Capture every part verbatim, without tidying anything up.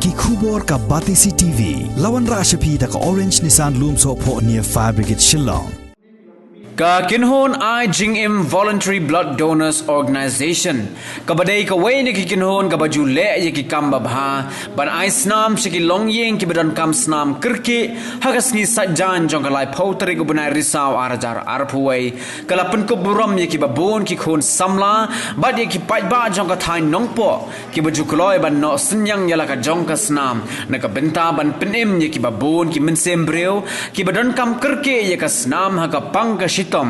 Ki khubor ka Batesi T V. La wanrah sha phi da ka Orange Nissan Lumsohphoh near Fire Brigade Shillong. Ka kynhun Ai Jingim Voluntary Blood Donors Organization, kaba dei kawei na ki kynhun kaba ju leh ïa ki kam babha ban ai snam sha ki longïing kiba donkam snam kyrkieh, ha ka sngi Saitjaiñ jong ka laiphew tarik u bnai Risaw ar hajar arphew wei, ka la pynkup burom ïa kiba bun ki khun samla bad ïa ki paidbah jong ka thaiñ Nongpoh kiba ju kloi ban noh synñiang ïa la ka jong ka snam, na ka bynta ban pynim ïa kiba bun ki mynsiem briew kiba donkam kyrkieh ïa ka snam ha ka pang ka shitom,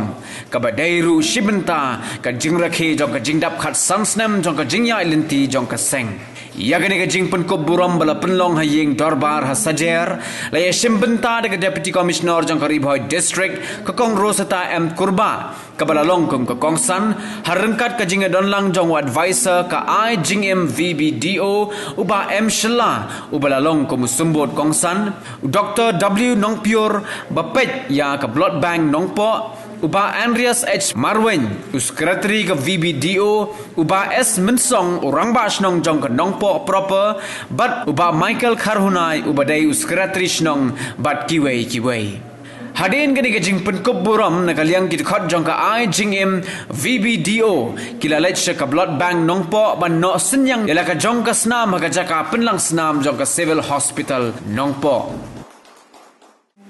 kaba dei ruh shi bynta ka jingrakhe jong ka jingdap khatsan snem jong ka jingïaid lynti jong ka seng. Ïa kane ka jingpynkup burom ba la pynlong ha ïing dorbar ha Sajer, la ïashim bynta da ka Deputy Commissioner jong ka Ri Bhoi District, ka Kong Rosetta M Kurbah, kaba la long kum ka kongsan, ha ryngkat ka jingïadonlang jong u advisor ka Ai Jingim V B D O, u Bah M Shylla, uba la long kum u symbud kongsan, u Doktor W Nongpyiur, ba peit ïa ka Blood Bank Nongpoh, u Bah Andreas H Marwein, u Secretary ka V B D O, u Bah S Mynsong, u Rangbah Shnong jong ka Nongpoh proper, bad u Bah Michael Kharhunai, uba dei u Secretary Shnong, bad kiwei kiwei. Hadien kane ka jingpynkup burom na ka liang ki dkhot jong ka Ai Jingim V B D O, ki la leit sha ka Blood Bank Nongpoh ban noh synñiang ïa la ka jong ka snam ha ka jaka pynlang snam jong ka Civil Hospital Nongpoh.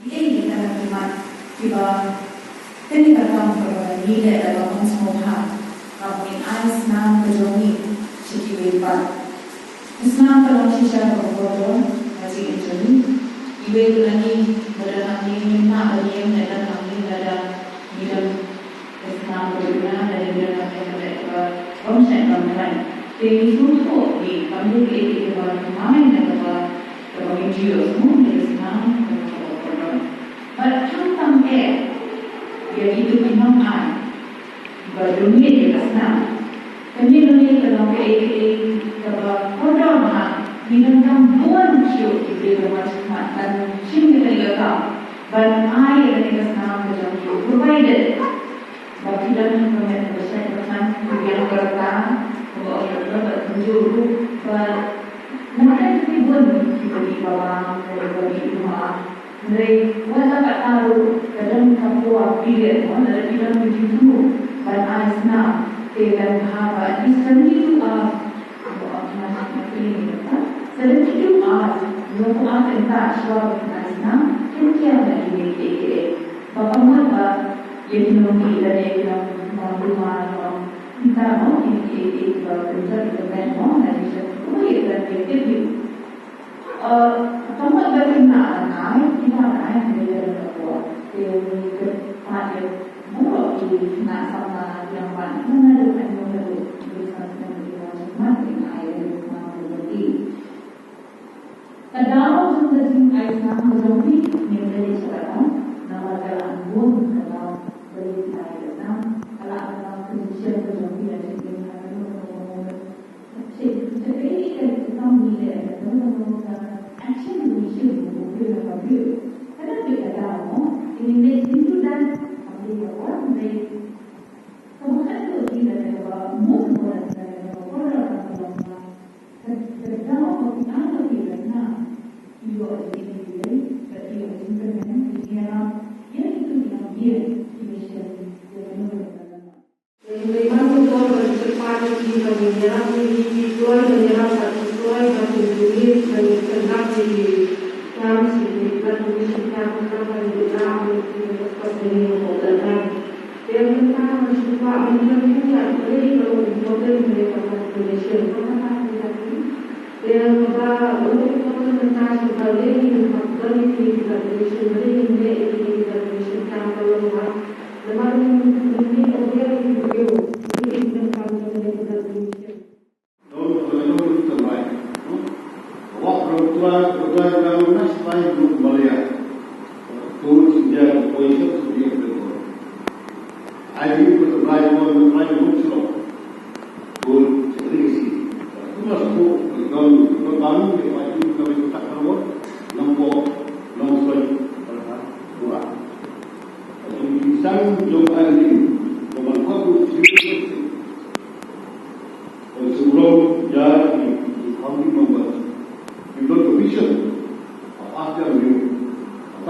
Ïa ka mat kiba kane ka kam kaba ngi leh da ka mon sngewbha ba ngin ai snam ka jong ngi sha kiwei pat. Ka snam ka long shisha kaba kordor ha jingim jong ngi. Iwei na ngi ba don hangne ngim lah ban ïeng, lada don hangne lada ngi don ka snam kaba duna, lada ngi don hangne kaba bym shait bym khlaiñ. Te ngi sngewthuh ngi kam dei kaei kaei kaba thymmai ne kaba Kaba ngin ju ïohsngew ïa ka snam kaba kordor. Bad khamtam eh ïa kito ki nongai ba donate ïa ka snam. Kane donate ka long kaei kaei kaba kordor bha. Ngi donkam bun shuh ki briew ban wan shakhmat ban shim ïa kane ka kam ban ai ïa kane ka snam ka jong ki, provided ba phi don ha ka met kaba shait ba khlaiñ, phi biang ba rta, kaba ong ka Baibl, bad kumjuh ruh ba lada phi bun kiba dih ba bang, kiba dih ba bang. Hynrei wat la katta ruh ka don ka por period, mo, lada phi don ka jingthmu ban ai snam, te kan bha ba at least seventy-two hours, kaba ong ka Baibl, seventy-two hours, kaba ong ka Baibl, shuwa ba phin ai snam, phin kiar lada phi don kiei kiei. Ba ka mut ba ïa ki nongdih lane ki nongdumar, nongdumar, nongdumar, kita mo, ki, ki, ki, ki ba pynjot, ki pynjot mo, na ki sha, kumba ïa ka, ki tip ïa. Eh, ka mut ba ki nang ai, kita nang ai, ki ïa ka por. Te ki pat ïa baroh ki nang samla ïa ban, na, na, na, Ka daw jong ka jingai snam ka jong phi ngim leit sha ka daw, namar ka la bun ka daw ba leit ai ka snam, ka la ka daw ka jingshem ka jong phi la check in ha ka daw ka daw. Check, check in ka kam ni le ka daw ka daw ka action ni shem ko phi la ka phi. Ka da phi ka daw mo, ini leit into that, ka phi ka wan leit. Ka ba khat tu ki la ka ba mo mo la ka ba ko la ka ba. Ka, ka daw ba ki ai ba ki la na. Ki ïoh jingïaleh, ka ki ïoh jingkyrmen, ki ïarap ïa kitu ki nongïalam, ki mission, ïa ka nongïalam. Hynrei man ka por ba ki kyrpad ïa ki ba ngin ïarap ïa ki, ki kloi ban ïarap bad ki kloi ban donate, ban kyrpad ïa ki. Kam shu ki blood donation camp, kam ban donate ïa ki, ki, ki, ki, ki, ki, ki, ki, ki, Te mynta nga shu kwah ban kren khyndiat, balei ka long important ïa ka blood donation, ka kata ka ïa ki. Te kaba long important mynta shu balei ngin hap don ïa kine ki blood donation, balei ngin leh ïa kine ki blood donation, ka long ba namar ngin, ngin mih aware ïa ki briew, balei ngin donkam ïa kine ki blood donation. Don, don, don, don, don, don. Wak, don, tuan, tuan, tuan, nas, pai, duk, malia. Turut, sindia, koi, sep, sindia, koi. Ai, duk, tuan, tuan, tuan, tuan. Turut, sindia, si. Tuan, tuan, tuan, tuan, tuan, tuan, tuan, tuan, tuan, tuan, tuan, Nongpoh, Nongsoiñ, Pura. Jong ki sang jong ai ni, ko man ko tu sri. Oi, surong, ya, i, i, kami membuat. Kita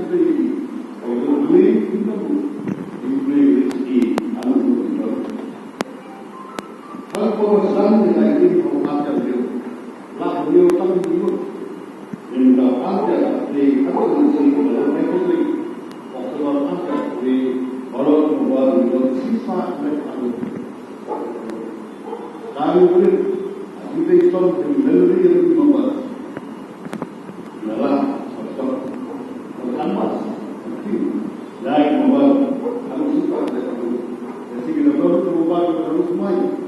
Tynrai ïa ki. Haba ïoh duwai, kin ym pynbun. Kin pynbun ïa ki, kin ym pynbun. Haba san ïa la ïa ki, haba arhajar hynriew. Lah hynriew tang ki ïoh. Ynda arhajar hynriew, arhajar hynriew, October arhajar hynriew, baroh ki mobile ki don shispah khyndai phew arngut. Tang ki briew, ha ki tei stom, ki memory ki mobile. Ïa la, stom. Kan mas, kan ting. Ïa ki mobile, arngut shispah khyndai phew arngut. Ïa ki mobile, arngut shispah khyndai phew arngut.